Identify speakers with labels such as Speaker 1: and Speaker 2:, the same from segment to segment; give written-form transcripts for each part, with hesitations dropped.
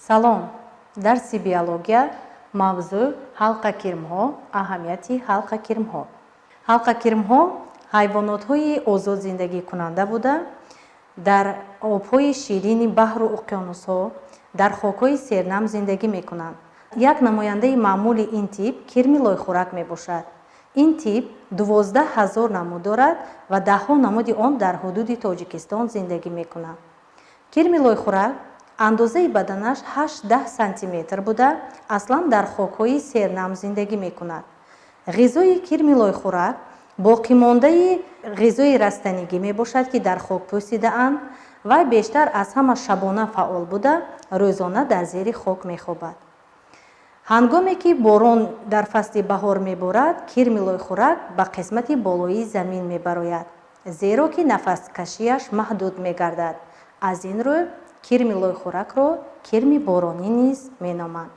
Speaker 1: Салом! Дарси биология, мавзӯъ: ҳалқакирмҳо, аҳамияти ҳалқакирмҳо. Ҳалқакирмҳо ҳайвонотҳои озод зиндагикунанда буда, дар обҳои ширини баҳру уқёнусҳо, дар хокҳои сернам зиндагӣ мекунанд. Як намояндаи маъмули ин тип кирми лойхӯрак мебошад. Ин тип 12 000 намуд дорад ва даҳҳо намуди он дар ҳудуди Тоҷикистон зиндагӣ мекунанд. Кирми лойхӯрак андозаи баданаш 8-10 сантиметр буда, аслан дар хокҳои сернам зиндагӣ мекунад. Ғизои кирми лойхӯрак боқимондаи ғизои растанигӣ мебошад, ки дар хок пӯсидаанд. Вай бештар аз ҳама шабона фаъол буда, рӯзона дар зери хок мехобад. Ҳангоме ки борон дар фасли баҳор меборад, кирми лойхӯрак ба қисмати болоии замин мебарояд, зеро ки нафаскашиаш маҳдуд мегардад. Аз ин рӯ кирми лойхӯракро кирми боронӣ низ меноманд.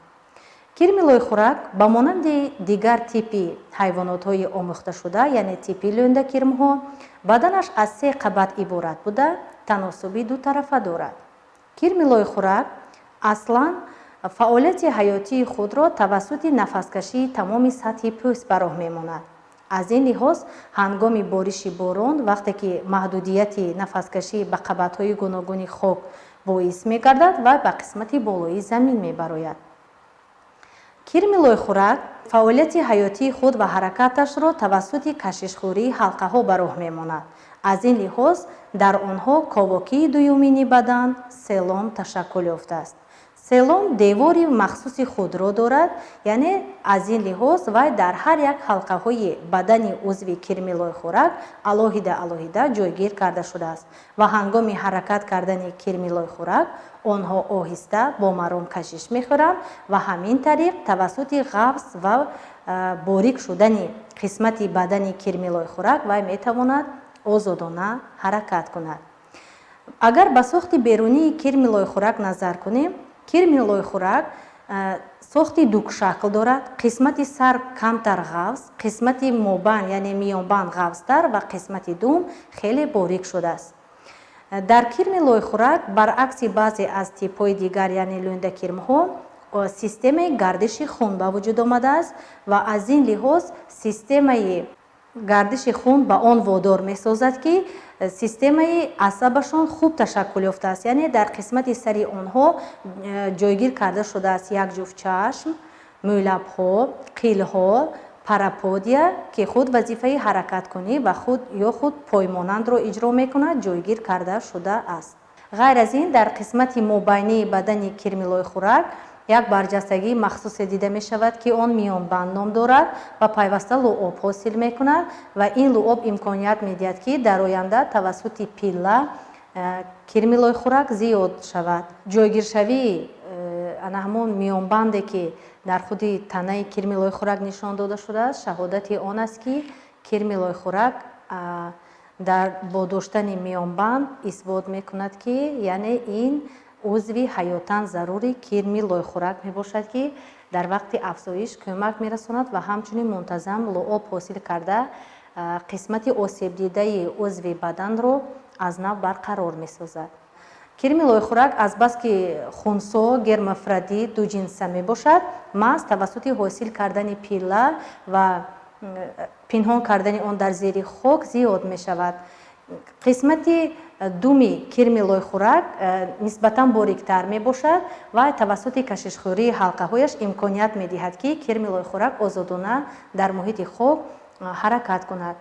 Speaker 1: Кирми лойхӯрак ба монанди дигар типи ҳайвонотҳои омӯхташуда, яъне типи лӯндакирмҳо, баданаш аз се қабат иборат буда, таносуби дутарафа дорад. Кирми лойхӯрак аслан фаъолияти ҳаётии худро тавассути нафаскашии тамоми сатҳи пӯст ба роҳ мемонад. Аз ин лиҳоз, ҳангоми бориши борон, вақте ки маҳдудияти нафаскашӣ ба қабатҳои гуногуни хок боис мегардад, вай ба қисмати болоии замин мебарояд. Кирми лойхӯрак фаъолияти ҳаётии худ ва ҳаракаташро тавассути кашишхӯрии ҳалқаҳо ба роҳ мемонад. Аз ин лиҳоз дар онҳо ковокии дуюмини бадан, селом, ташаккул ёфтааст. Селом девори махсуси худро дорад, яъне аз ин лиҳоз вай дар ҳар як ҳалқаҳои бадани узви кирми лойхӯрак алоҳида алоҳида ҷойгир карда шудааст ва ҳангоми ҳаракат кардани кирми лойхӯрак онҳо оҳиста бо маром кашиш мехӯранд ва ҳамин тариқ тавассути ғафз ва борик шудани қисмати бадани кирми лойхӯрак вай метавонад озодона ҳаракат кунад. Агар ба сохти берунии кирми лойхӯрак назар кунем, кирми лойхӯрак сохти дукшакл дорад: қисмати сар камтар ғафз, қисмати мобайн, яъне миёнбанд, ғафзтар ва қисмати дум хеле борик шудааст. Дар кирми лойхӯрак, баръакси баъзе аз типҳои дигар, яъне лӯндакирмҳо, системаи гардиши хун ба вуҷуд омадааст ва аз ин лиҳоз системаи гардиши хун ба он водор месозад, ки системаи асабашон хуб ташаккул ёфтааст, яъне дар қисмати сари онҳо ҷойгир карда шудааст як ҷуфт чашм, мӯйлабҳо, қилҳо, параподия, ки худ вазифаи ҳаракаткунӣ ва худ ё худ поймонандро иҷро мекунад, ҷойгир карда шудааст. Ғайр аз ин, дар қисмати мобайнии бадани кирми лойхӯрак як барҷастагии махсусе дида мешавад, ки он миёнбанд ном дорад ва пайваста луоб ҳосил мекунад ва ин луоб имконият медиҳад, ки дар оянда тавассути пилла кирми лойхӯрак зиёд шавад. Ҷойгиршавии ана ҳамон миёнбанде, ки дар худи танаи кирми лойхӯрак нишон дода шудааст, шаҳодати он аст, ки кирми лойхӯрак дар бо доштани миёнбанд исбот мекунад, ки яъне ин узви ҳаётан зарури кирми лойхӯрак мебошад, ки дар вақти афзоиш кӯмак мерасонад ва ҳамчунин мунтазам луоб ҳосил карда, қисмати осебдидаи узви баданро аз нав барқарор месозад. Кирми лойхӯрак, азбаски хунсо, гермафродит, дуҷинса мебошад, маҳз тавассути ҳосил кардани пилла ва пинҳон кардани он дар зери хок зиёд мешавад. Қисмати думи кирми лойхӯрак нисбатан бориктар мебошад ва тавассути кашишхӯрии ҳалқаҳояш имконият медиҳад, ки кирми лойхӯрак озодона дар муҳити хок ҳаракат кунад.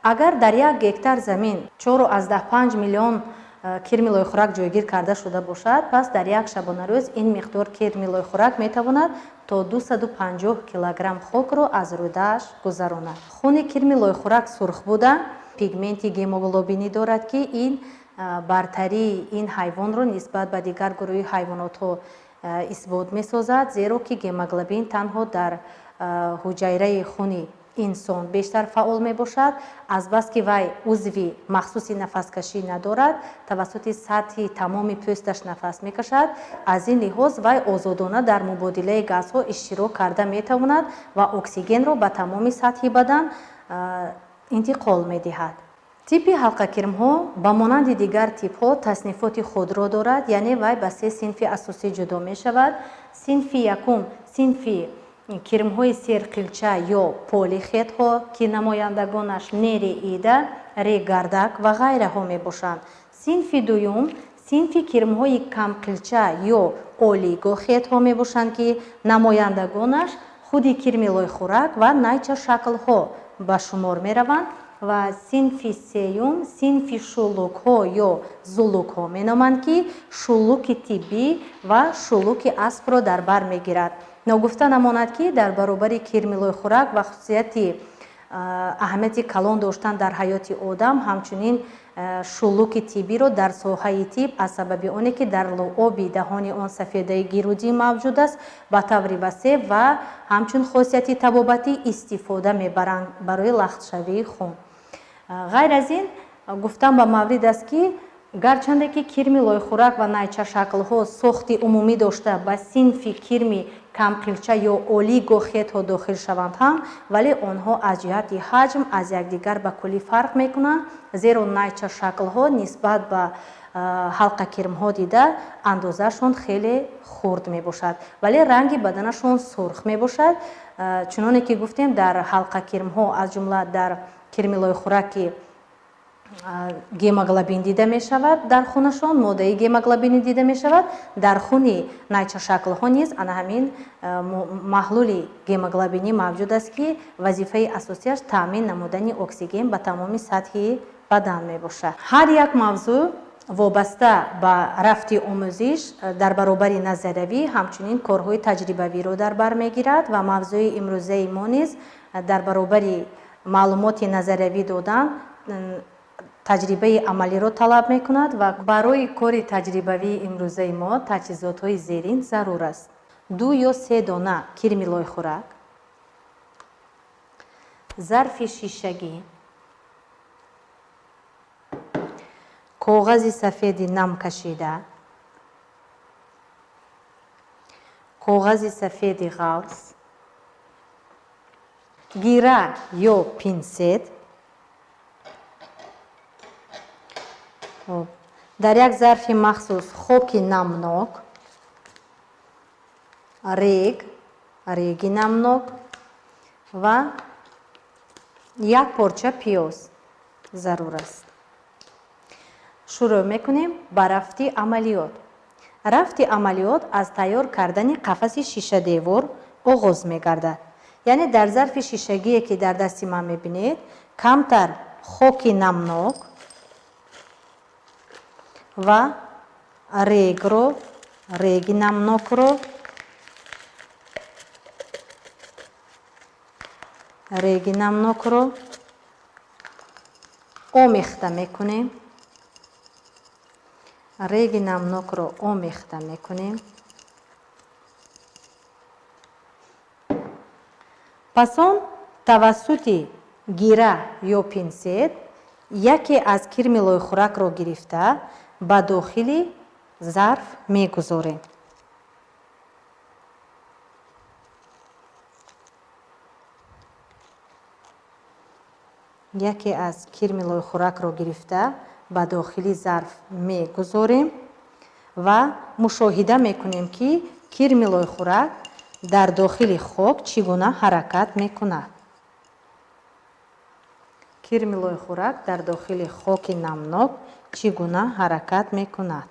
Speaker 1: Агар дар 1 гектар замин 4,5 миллион кирми лойхӯрак ҷойгир карда шуда бошад, пас дар як шабонарӯз ин миқдор кирми лойхӯрак метавонад то 250 килограмм хокро аз рӯдааш гузаронад. Хуни кирми лойхӯрак сурх буда, пигменти гемоглобинӣ дорад, ки ин бартарии ин ҳайвонро нисбат ба дигар гурӯҳи ҳайвонотҳо исбот месозад, зеро ки гемоглобин танҳо дар ҳуҷайраи хуни инсон бештар фаъол мебошад. Азбаски вай узви махсуси нафаскашӣ надорад, тавассути сатҳи тамоми пӯсташ нафас мекашад. Аз ин лиҳоз вай озодона дар мубодилаи газҳо иштирок карда метавонад ва оксигенро ба тамоми сатҳи бадан интиқол медиҳад. Типи ҳалқакирмҳо ба монанди дигар типҳо таснифоти худро дорад, яъне вай ба се синфи асосӣ ҷудо мешавад. Синфи якум синфи кирмҳои серқилча ё полихетҳо, ки намояндагонаш нереида, реггардак ва ғайраҳо мебошанд. Синфи дуюм синфи кирмҳои камқилча ё олигохетҳо мебошанд, ки намояндагонаш худи кирми лойхӯрак ва найчашаклҳо ба шумор мераванд. Ва синфи сеюм синфи шулукҳо ё зулукҳо меноманд, ки шулуки тиббӣ ва шулуки аспро дар бар мегирад. Ногуфта намонад, ки дар баробари кирми лойхӯрак ва хусусияти аҳамияти калон доштан дар ҳаёти одам, ҳамчунин шулуки тиббиро дар соҳаи тиб аз сабаби оне ки дар луоби даҳони он сафедаи гирудӣ мавҷуд аст, ба таври васеъ ва ҳамчун хосияти табобатӣ истифода мебаранд барои лахтшавии хун. Ғайр аз ин гуфтан ба маврид аст, ки гарчанде ки кирми лойхӯрак ва найчашаклҳо сохти умумӣ дошта ба синфи кирми камқилча ё олигохетҳо дохил шаванд ҳам, вале онҳо аз ҷиҳати ҳаҷм аз якдигар ба куллӣ фарқ мекунанд, зеро найчашаклҳо нисбат ба ҳалқакирмҳо дида андозаашон хеле хурд мебошад, вале ранги баданашон сурх мебошад. Чуноне ки гуфтем, дар ҳалқакирмҳо аз ҷумла дар кирми лойхӯрак ки гемоглобин дида мешавад, дар хунашон моддаи гемоглобинӣ дида мешавад, дар хуни найчашаклҳо низ ана ҳамин маҳлули гемоглобинӣ мавҷуд аст, ки вазифаи асосияш таъмин намудани оксиген ба тамоми сатҳи бадан мебошад. Ҳар як мавзӯъ вобаста ба рафти омӯзиш дар баробари назариявӣ ҳамчунин корҳои таҷрибавиро дар бар мегирад ва мавзӯи имрӯзаи мо низ дар баробари маълумоти назариявӣ додан таҷрибаи амалиро талаб мекунад ва барои кори таҷрибавии имрӯзаи мо таҷҳизотҳои зерин зарур аст. 2 ё 3 дона кирми лойхӯрак, зарфи шишагӣ, коғази сафеди намкашида, коғази сафеди ғафз, гира ё пинсет, дар як зарфи махсус хоки намнок, реги намнок ва як порча пиёз зарур аст. Шурӯъ мекунем ба рафти амалиёт. Рафти амалиёт аз тайёр кардани қафаси шишадевор оғоз мегардад. Яъне дар зарфи шишагие ки дар дасти ман мебинед, камтар хоки намнок ва реги намнокро омехта мекунем. Реги намнокро омехта мекунем. Пас он тавассути гира ё пинсет яке аз кирми лойхӯракро гирифта ба дохили зарф мегузорем. Яке аз кирми лойхӯракро гирифта ба дохили зарф мегузорем ва мушоҳида мекунем, ки кирми лойхӯрак дар дохили хок чӣ гуна ҳаракат мекунад. Кирми лойхӯрак дар дохили хоки намнок чӣ гуна ҳаракат мекунад.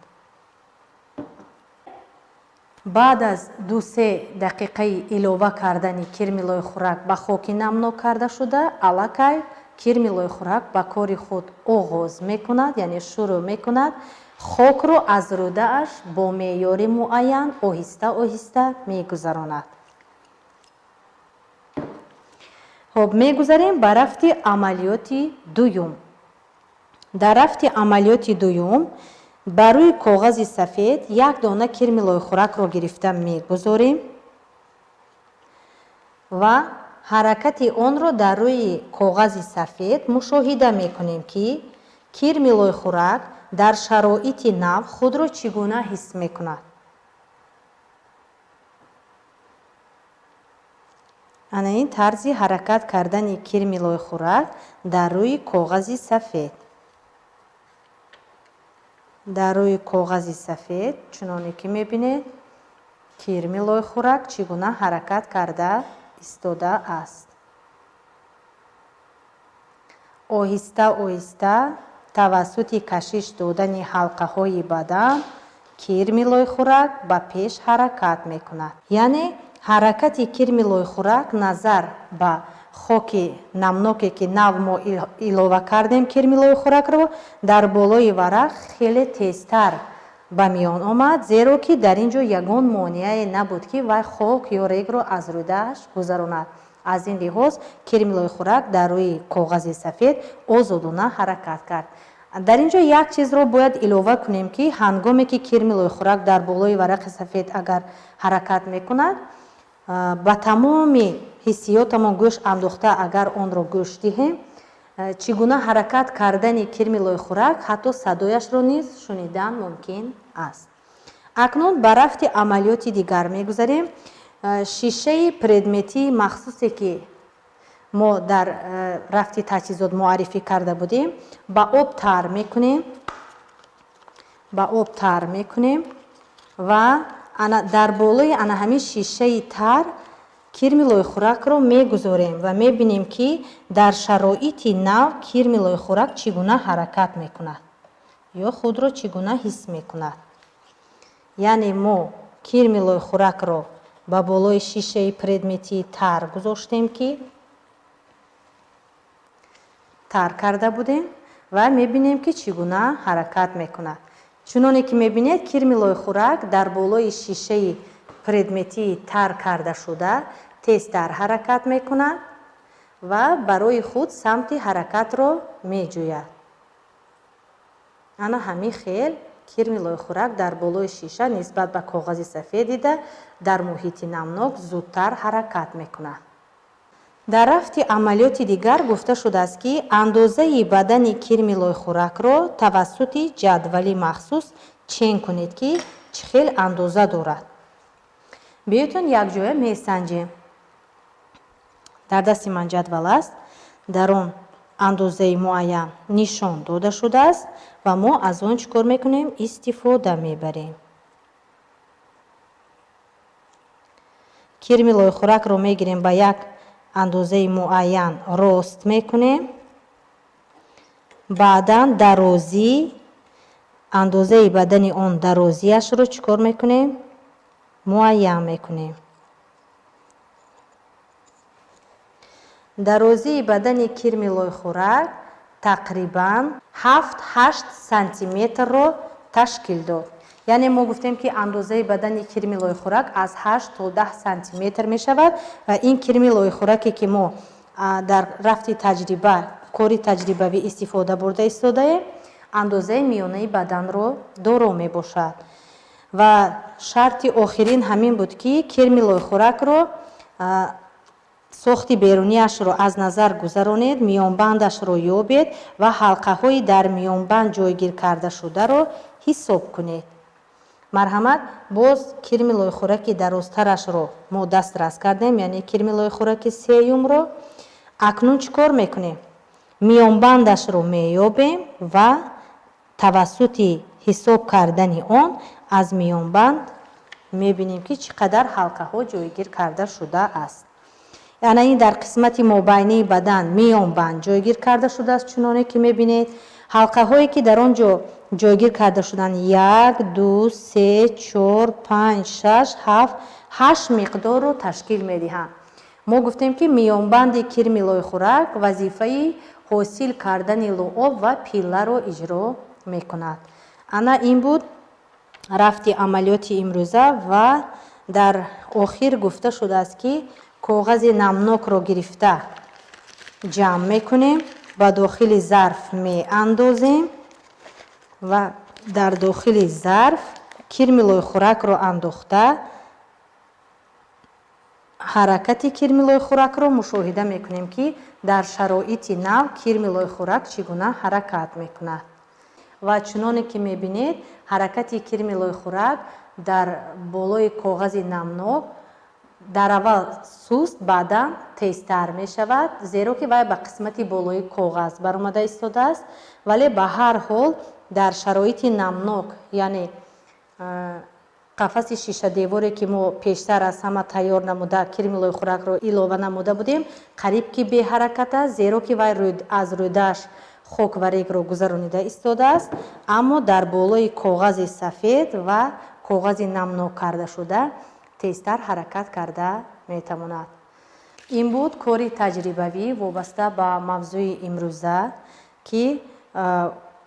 Speaker 1: Баъд аз 2-3 дақиқаи илова кардани кирми лойхӯрак ба хоки намнок карда шуда, аллакай кирми лойхӯрак ба кори худ оғоз мекунад, яъне шурӯъ мекунад. Хокро аз рӯдааш бо меъёри муайян оҳиста-оҳиста мегузаронад. Мегузарем ба рафти амалиёти дуюм. Дар рафти амалиёти дуюм ба рӯи коғази сафед як дона кирми лойхӯракро гирифта мегузорем ва ҳаракати онро дар рӯи коғази сафед мушоҳида мекунем, ки кирми лойхӯрак дар шароити нав худро чӣ гуна ҳис мекунад. Ана ин тарзи ҳаракат кардани кирми лойхӯрак дар рӯи коғази сафед. Дар рӯи коғази сафед, чуноне ки мебинед, кирми лойхӯрак чӣ гуна ҳаракат карда истодааст. Оҳиста оҳиста тавассути кашиш додани ҳалқаҳои бадан кирми лойхӯрак ба пеш ҳаракат мекунад. Яъне ҳаракати кирми лойхӯрак назар ба хоки намноке, ки нав мо илова кардем кирми лойхӯракро, дар болои варақ хеле тезтар ба миён омад, зеро ки дар ин ҷо ягон монеае набуд, ки вай хок ё регро аз рӯдааш гузаронад. Аз ин лиҳоз кирми лойхӯрак дар рӯи коғази сафед озодона ҳаракат кард. Дар ин ҷо як чизро бояд илова кунем, ки ҳангоме ки кирми лойхӯрак дар болои варақи сафед агар ҳаракат мекунад, ба тамоми ҳиссиётамон гӯш андохта агар онро гӯш диҳем, чӣ гуна ҳаракат кардани кирми лойхӯрак, ҳатто садояшро низ шунидан мумкин аст. Акнун ба рафти амалиёти дигар мегузарем. Шишаи предметии махсусе, ки мо дар рафти таҷҳизот муаррифӣ карда будем, ба об тар мекунем, ба об тар мекунем ва дар болои ана ҳамин шишаи тар кирми лойхӯракро мегузорем ва мебинем, ки дар шароити нав кирми лойхӯрак чӣ гуна ҳаракат мекунад ё худро чӣ гуна ҳис мекунад. Яъне мо кирми лойхӯракро ба болои шишаи предметии тар гузоштем, ки тар карда будем, ва мебинем, ки чӣ гуна ҳаракат мекунад. Чуноне ки мебинед, кирми лойхӯрак дар болои шишаи предметии тар кардашуда тезтар ҳаракат мекунад ва барои худ самти ҳаракатро меҷӯяд. Ана ҳамин хел кирми лойхӯрак дар болои шиша нисбат ба коғази сафед дида дар муҳити намнок зудтар ҳаракат мекунад. Дар рафти амалиёти дигар гуфта шудааст, ки андозаи бадани кирми лойхӯракро тавассути ҷадвали махсус чен кунед, ки чӣ хел андоза дорад. Биётон якҷоя месанҷем. Дар дасти ман ҷадвал аст, дар он андозаи муайян нишон дода шудааст ва мо аз он чӣ кор мекунем? Истифода мебарем. Кирми лойхӯракро мегирем, ба як андозаи муайян рост мекунем, баъдан дарозӣ, андозаи бадани он дарозиашро чӣ кор мекунем? Муайян мекунем. Дарозии бадани кирми лойхӯрак тақрибан 7-8 сантиметрро ташкил дод. Яъне мо гуфтем, ки андозаи бадани кирми лойхӯрак аз 8 то 10 сантиметр мешавад ва ин кирми лойхӯраке, ки мо дар рафти таҷриба, кори таҷрибавӣ истифода бурда истодаем, андозаи миёнаи баданро доро мебошад. Ва шарти охирин ҳамин буд, ки кирми лойхӯракро сохти беруниашро аз назар гузаронед, миёнбандашро ёбед ва ҳалқаҳои дар миёнбанд ҷойгир кардашударо ҳисоб кунед. Марҳамат, боз кирми лойхӯраки дарозтарашро мо дастрас кардем, яъне кирми лойхӯраки сеюмро. Акнун чӣ кор мекунем? Миёнбандашро меёбем ва тавассути ҳисоб кардани он аз миёнбанд мебинем, ки чӣ қадар ҳалқаҳо ҷойгир карда шудааст. Ана ин дар қисмати мобайнии бадан миёнбанд ҷойгир карда шудааст, чуноне ки мебинед. Ҳалқаҳое, ки дар он ҷо ҷойгир карда шуданд, як, ду, се, чор, панҷ, шаш, ҳафт, ҳашт миқдорро ташкил медиҳанд. Мо гуфтем, ки миёнбанди кирми лойхӯрак вазифаи ҳосил кардани луоб ва пилларо иҷро мекунад. Ана ин буд рафти амалиёти имрӯза ва дар охир гуфта шудааст, ки коғази намнокро гирифта ҷамъ мекунем, ба дохили зарф меандозем ва дар дохили зарф кирми лойхӯракро андохта ҳаракати кирми лойхӯракро мушоҳида мекунем, ки дар шароити нав кирми лойхӯрак чӣ гуна ҳаракат мекунад. Ва чуноне ки мебинед, ҳаракати кирми лойхӯрак дар болои коғази намнок дар аввал суст, баъдан тезтар мешавад, зеро ки вай ба қисмати болои коғаз баромада истодааст, вале ба ҳар ҳол Дар шароити намнок, яъне қафаси шишадеворе, ки мо пештар аз ҳама тайёр намуда, кирми лойхӯракро илова намуда будем, қариб ки беҳаракат аст, зеро ки вай аз рӯдааш хок ва регро гузаронида истодааст. Аммо дар болои коғази сафед ва коғази намнок кардашуда тезтар ҳаракат карда метавонад. Ин буд кори таҷрибавӣ вобаста ба мавзӯи имрӯза, ки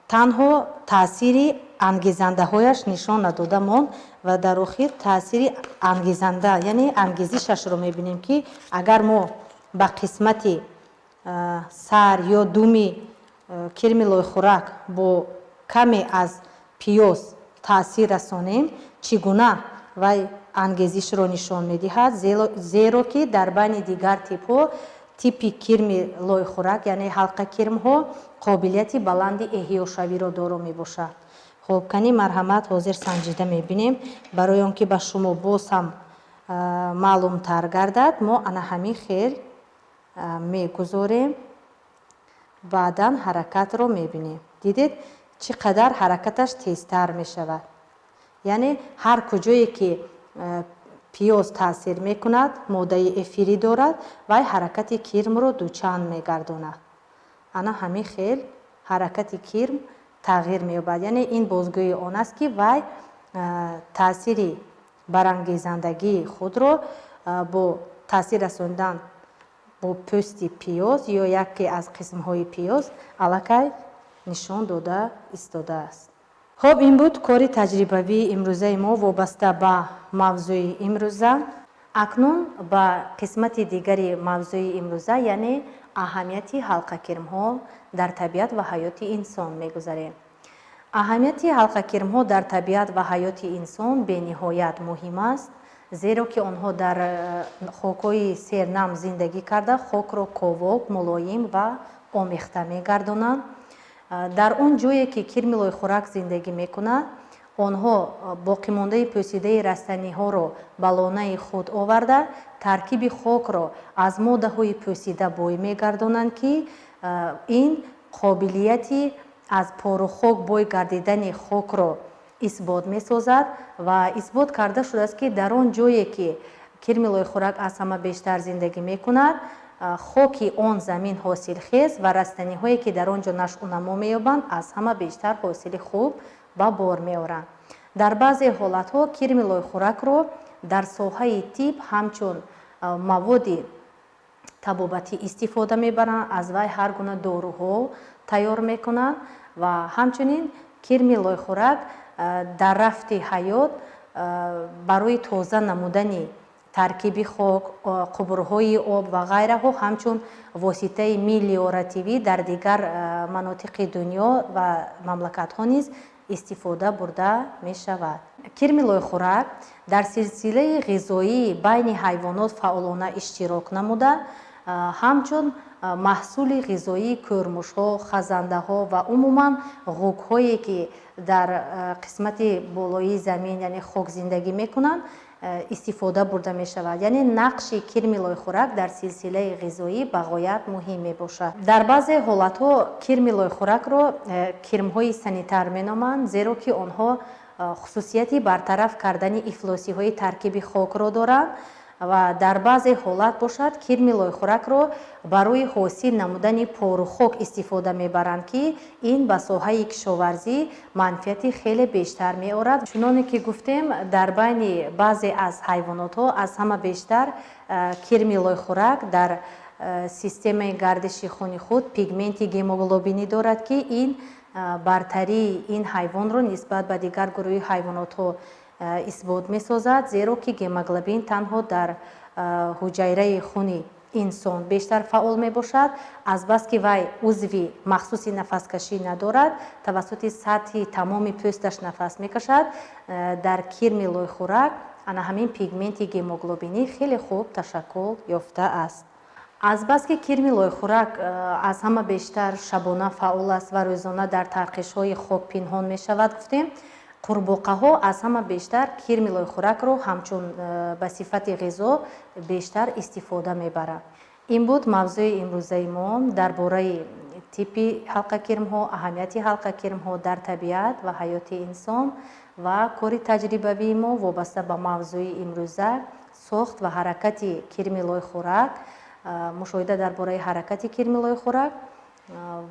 Speaker 1: танҳо таъсири ангезандаҳояш нишон надода монд ва дар охир таъсири ангезанда, яъне ангезишашро мебинем, ки агар мо ба қисмати сар ё думи кирми лойхӯрак бо каме аз пиёз таъсир расонем, чӣ гуна вай ангезишро нишон медиҳад, зеро ки дар байни дигар типҳо типи кирми лойхӯрак, яъне ҳалқакирмҳо, қобилияти баланди эҳёшавиро доро мебошад. Хуб, кани марҳамат, ҳозир санҷида мебинем. Барои он ки ба шумо боз ҳам маълумтар гардад, мо ана ҳамин хел мегузорем, баъдан ҳаракатро мебинем. Дидед, чӣ қадар ҳаракаташ тезтар мешавад? Яъне ҳар куҷое ки пиёз таъсир мекунад, моддаи эфирӣ дорад, вай ҳаракати кирмро дучанд мегардонад. Ана ҳамин хел ҳаракати кирм тағйир меёбад, яъне ин бозгӯии он аст, ки вай таъсири барангезандагии худро бо таъсир расондан бо пӯсти пиёз ё яке аз қисмҳои пиёз аллакай нишон дода истодааст. Хуб, ин буд кори таҷрибавии имрӯзаи мо вобаста ба мавзӯи имрӯза. Акнун ба қисмати дигари мавзӯи имрӯза, яъне аҳамияти ҳалқакирмҳо дар табиат ва ҳаёти инсон мегузарем. Аҳамияти ҳалқакирмҳо дар табиат ва ҳаёти инсон бениҳоят муҳим аст, зеро ки онҳо дар хокҳои сернам зиндагӣ карда, хокро ковок, мулоим ва омехта мегардонанд. Дар он ҷое ки кирми лойхӯрак зиндагӣ мекунад, онҳо боқимондаи пӯсидаи растаниҳоро ба лонаи худ оварда, таркиби хокро аз моддаҳои пӯсида бой мегардонанд, ки ин қобилияти аз пору хок бой гардидани хокро исбот месозад. Ва исбот карда шудааст, ки дар он ҷое ки кирми лойхӯрак аз ҳама бештар зиндагӣ мекунад, хоки он замин ҳосилхез ва растаниҳое, ки дар он ҷо нашъунамо меёбанд, аз ҳама бештар ҳосили хуб ба бор меоранд. Дар баъзе ҳолатҳо кирми лойхӯракро дар соҳаи тиб ҳамчун маводи табобатӣ истифода мебаранд, аз вай ҳар гуна доруҳо тайёр мекунанд. Ва ҳамчунин кирми лойхӯрак дар рафти ҳаёт барои тоза намудани таркиби хок, қубурҳои об ва ғайраҳо ҳамчун воситаи мелиоративӣ дар дигар манотиқи дунё ва мамлакатҳо низ истифода бурда мешавад. Кирми лойхӯрак дар силсилаи ғизоии байни ҳайвонот фаъолона иштирок намуда, ҳамчун маҳсули ғизоии кӯрмушҳо, хазандаҳо ва умуман ғӯкҳое, ки дар қисмати болоии замин, яъне хок, зиндагӣ мекунанд, истифода бурда мешавад. Яъне нақши кирми лойхӯрак дар силсилаи ғизоӣ ба ғоят муҳим мебошад. Дар баъзе ҳолатҳо кирми лойхӯракро кирмҳои санитар меноманд, зеро ки онҳо хусусияти бартараф кардани ифлосиҳои таркиби хокро доранд. Ва дар баъзе ҳолат бошад, кирми лойхӯракро барои ҳосил намудани порухок истифода мебаранд, ки ин ба соҳаи кишоварзӣ манфиати хеле бештар меорад. Чуноне ки гуфтем, дар байни баъзе аз ҳайвонотҳо аз ҳама бештар кирми лойхӯрак дар системаи гардиши хуни худ пигменти гемоглобинӣ дорад, ки ин бартарии ин ҳайвонро нисбат ба дигар гурӯҳи ҳайвонотҳо исбот месозад, зеро ки гемоглобин танҳо дар ҳуҷайраи хуни инсон бештар фаъол мебошад. Азбаски вай узви махсуси нафаскашӣ надорад, тавассути сатҳи тамоми пӯсташ нафас мекашад, дар кирми лойхӯрак ана ҳамин пигменти гемоглобинӣ хеле хуб ташаккул ёфтааст. Азбаски кирми лойхӯрак аз ҳама бештар шабона фаъол аст ва рӯзона дар тарқишҳои хок пинҳон мешавад, гуфтем, қурбоқаҳо аз ҳама бештар кирми лойхӯракро ҳамчун ба сифати ғизо бештар истифода мебаранд. Ин буд мавзӯи имрӯзаи мо дар бораи Типи ҳалқакирмҳо, аҳамияти ҳалқакирмҳо дар табиат ва ҳаёти инсон ва кори таҷрибавии мо вобаста ба мавзӯи имрӯза: сохт ва ҳаракати кирми лойхӯрак, мушоҳида дар бораи ҳаракати кирми лойхӯрак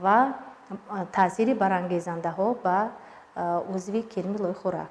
Speaker 1: ва таъсири барангезандаҳо ба узви кирми лойхӯрак.